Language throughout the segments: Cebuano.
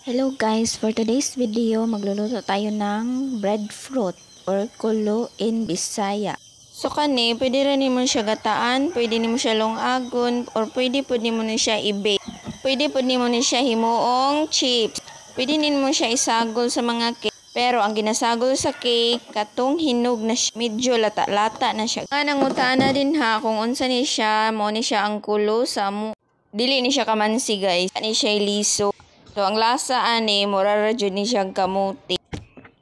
Hello guys, for today's video, magluluto tayo ng breadfruit or kulo in Bisaya. So kani, pwede ra nimo siya gataan, pwede nimo siya lungagon, or pwede pud nimo ni siya i-bake. Pwede pud nimo ni siya himuong chips. Pwede nimo siya isagol sa mga cake. Pero ang ginasagol sa cake, katong hinog na siya, medyo lata-lata na siya. Nga nangutana din ha kung unsa ni siya, mao ni siya ang kulo sa amo. Dili ni siya kamansi, guys. Ani siya liso. So ang lasa ani, mura ra jud ni siya kamuti.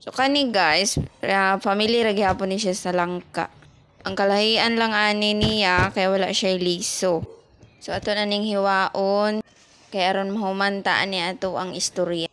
So kani guys, family ra gihapon ni siya sa langka. Ang kalahian lang ani niya kay wala siya liso. So ato na ning hiwaon kay aron mahuman ta ani ato ang istorya.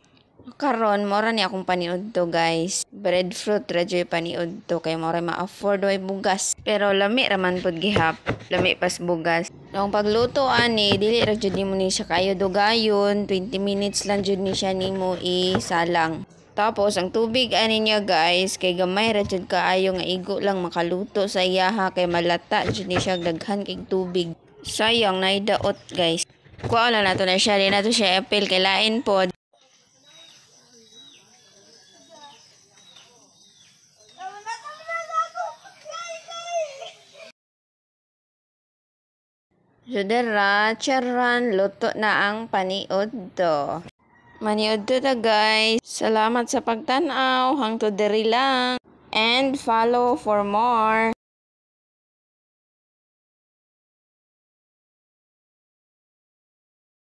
Karon mao ra ni akong paniudto, guys. Breadfruit ra jud paniudto kay mao ra ma-afford, way bugas. Pero lami ra man pud gihap. Lami pas bugas. So, ang pagluto ani, dili ra jud nimo ni siya kayo dugayon, 20 minutes lang jud ni siya nimo isalang. Tapos ang tubig ani niya, guys, kay gamay ra jud kaayo nga igo lang makaluto sa iyaha kay malata jud ni siya, daghan kay tubig. Sayang naay daot, guys. Kuha lang nato na siya, di nato siya apil kay lain pod. So dira, charan, luto na ang paniudto. Maniudto ta, guys. Salamat sa pagtan-aw. Hangtod diri lang. And follow for more.